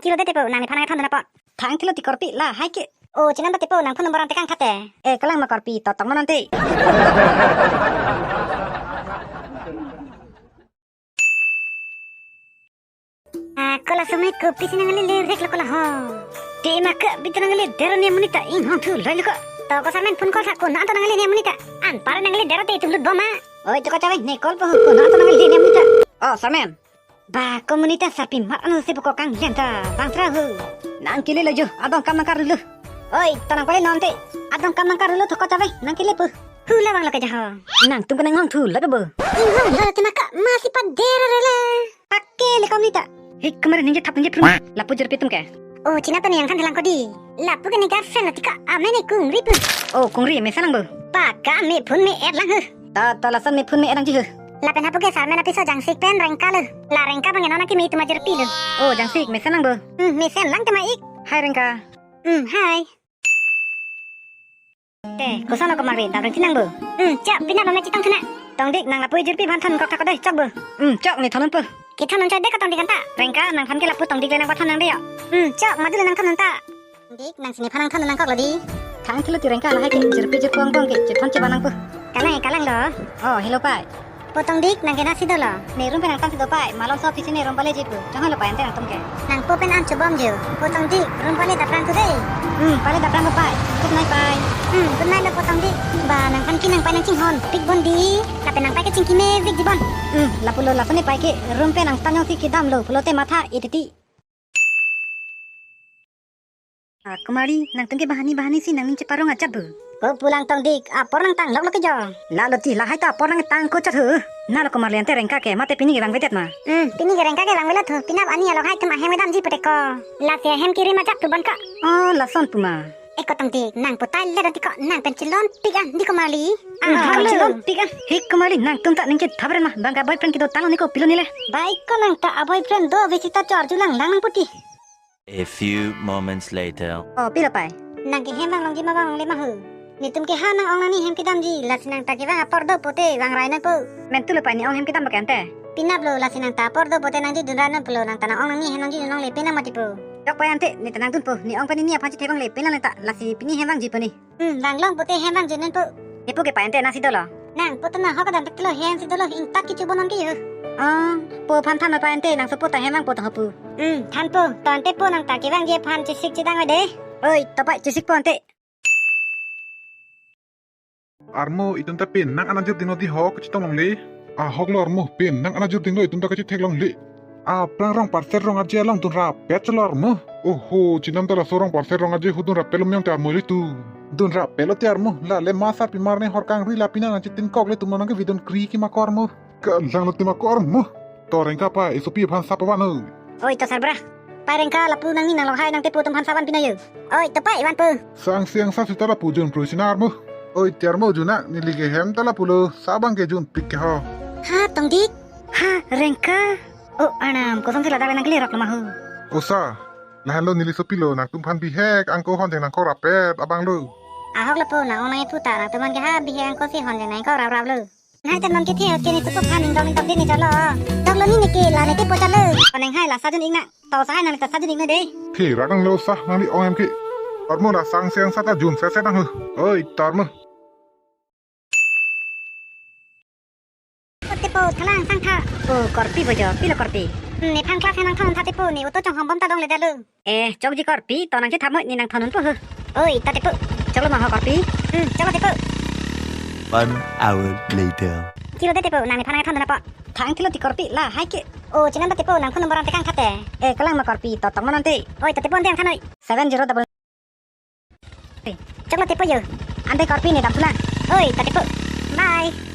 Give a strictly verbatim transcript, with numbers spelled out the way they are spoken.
Chilo de Tepo, nang nephan nangthondun apot. Thang thilo ti korpi, lahai ke. O, chenam ba Tepo, nang phone number an tekang thate. Eh, kalang ma korpi, to tong ma nonte. Ah, kola sumit kopi si nanglele rek lo kola ho. Te ma ke bit nanglele dero ne amonit ta inghong thu loi lo ko. To ko sarmen phone call tha ko na to nanglele ne amonit ta. Anpar nanglele dero te itum lut bom ma. Oi, to ko chave ne call po ko na to nanglele ne amonit ta. Oh, sarmen. Ba, ko amonit ta sarpi mar ano si buko kanglen ta bang tra hu. Nang kele lo jo, adong kam nang karlu. Oi, to nang pale nonte. Adong kam nang karlu to ko chave, nang kele pu. Hu la bang lo ke jaho. Nangtum ke nanghong thu lo bo. Inghong lo te ma ka, masi pa dero re le. Pake le ko amonit ta. Hik kemar ningje thap ningje phrum. Lapu jirpi atum ke. Oh, chenam ta ne nangthan lang ko di. Lapu ke ne girlfriend lo ti ka, amen ne Kungri pu. Oh, Kungri, mesen lang bo. Pake me phone me-et lang hu. Ta, ta lason me phone me-et lang ji hu. Lapen hapu ke sarmen apiso Jangsik pen Rengka lo. La Rengka bang non akimi atum ajirpi lo. Oh, Jangsik, mesen lang bo. Hmm, mesen lang te ma ik. Hai Rengka. Hmm, hai. Te, koson lo ko Marvin, dam rengsi nang bo. Hmm, chok, pina lo me chetong thuna. Tongdik, nang lapu jirpi aphan thon kok thak dei, chok bo. Hmm, chok, ne thondun po. Kethondun chai de ko Tongdik anta. Rengka, nangphan ke lapu Tongdik le nang pathon nang de yo. Hmm, chok, madu le nang thondun ta. Tongdik, nang si nephan nang thondun nang kok lo di. Thang thilo ti Rengka, lahai ke jirpi jirpo angbong ke chethon cheba nang po. Kalang, kalang lo. Oh, hello pai. Po Tongdik, nang ke nasi dolo. Ne room pen nangthan si do pai, malom so office ne room pale ji pu. Chonghoi lo pai ante nangtum ke. Nangpo pen an chobom jo. Po Tongdik, room pale daprang tu dei. Hmm, pale daprang ko pai. Good night pai. Hmm, good night lo po Tongdik. Ba, nangphan ke nang pai nang chinghon pik bon di. Lapen nang pai ke chingki mejik ji bon. Hmm, lapulo lason ne pai ke room pen nangthan jongsi kedam lo pulote matha ititi. Ah, Kumari, nangtum ke bahani bahani si nangning cheparong ajat bo. Ko pulang Tongdik, apor nangtang lok lok ke jo. Lalo ti lahai ta apor nangtang ko chat hu. Na lo Kumari ante Rengka ke mate pini ke vangvedet ma. Hmm, pini ke Rengka ke vangvedet hu. Penap ani along hai atum ahem kedam ji pute ko. Lasi ahem kiri ma ajat tu bon ka. Oh, lason pu ma. Eh, ko Tongdik, nang putai le dan ti ko nang pen chelon pik an di Kumari. Ah, hmm, oh, chelon pik an. Hik Kumari, nangtum ta ning chethap ren ma. Bang ke boyfriend kedo tang lo ne ko pilo ne le. Bai ko nang ta a boyfriend do visi ta chor julang lang nang puti. A few moments later. Oh, pilo pai. Nang ke hem vanglongji ma vanglongle ma hu. Netum ke ha nang-ong nangning hem kedamji, lasi nang ta kevang apor do pote vangrai nang po. Mentu lo pai ne-ong hem kedam ba ke ante. Penap lo lasi nang ta apor do pote nang judun rai nang pulo, nang ta nang-ong nangning hem nang judun longle penang mati po. Chok pai ante, ne ta nangdun po, ne-ong pen ne aphan chethek longle penang le ta, lasi pini hem vangji po ne. Hmm, vanglong pote hem vangji nang po. Ne po ke pai ante nasi dolo. Nangpo ta nang hok dam tek lo hem si dolo, ingtat kichu bonon ke yo. Oh, po aphan than pai ante nang sopo ta hem vangpo ta ho pu. Hmm, thanpo, to ante po nang ta kevangji aphan chesik chedang oi de. Oi, to pai chesik po ante. Armo, itum ta pen nang anajur dinglo di ho kachetong longle. Ahok lo armo, pen nang anajur dinglo itum ta kachethek longle. Aphrang rong parser rong aje along dun rapet chelo armo. Oho, chenam ta laso rong parser rong aje hu dun rapet lo miyong te armo le tu. Dun rapet lo te armo, la le ma sarpi mar ne hor kangri la pina nang chetin kok le tum nang ke vidun kri ki ma ko armo. Kalang lo te ma ko armo. To Rengka pai, isopi aphan sap avan ho. Oi, to sarbra. Pai Rengka lapu nangning nang longhai nang tepo atum aphan sap avan pina yo. Oi, to pai, vanpo. Sang siang sa sita lapu jun pru sinar mo. Oi, tiar mo juna, neli ke hem ta lapu lo, sap abang ke jun pik ke ho. Ha, Tongdik. Ha, Rengka. Oh, anam, kosong ke ladak nang kele rok lo ma ho. Osa, lahen lo neli sopi lo, nangtum aphan bihek angko honjeng nangkok rapet abang lo. Ahok lapu nang-ong nang ipu ta, nangtum aphan ke ha bihek angko si honjeng nangkok rap rap lo. Nai ta non kethe ke ne tupo phan ning dong ning tong de ne chalo. Dok lo ne ne ke la ne tepo chalo. Paneng hai la sa jun ik na. To sa hai nang ta sa jun ik na de. Phi rak nang lo sa nangli ong hem ke. Armo la sang siang sa ta jun se se nang ho. Oi, tar mo. Tepo thalang sang tha. Oh, korpi bo jo, pilo korpi. Hmm, nephan class nangthon tha tepo, ne auto chonghong bom ta dong le dalo. Eh, chokji korpi, to nang chethap moi, ne nangthondun po ho. Oi, ta tepo. Choklo ma ho korpi. Hmm, choklo tepo. One hour later. Chilo de tepo, nang nephan nangthondun apot. Thang thilo ti korpi, lahai ke. Oh, chenam ta tepo, nang phone number an tekang thate. Eh, kalang ma korpi, to tong ma nonte. Oi, ta tepo ante ang than noi. Seven zero double. Choklo tepo yo. Ante korpi ne dam thu lang. Oi, ta tepo. Bye.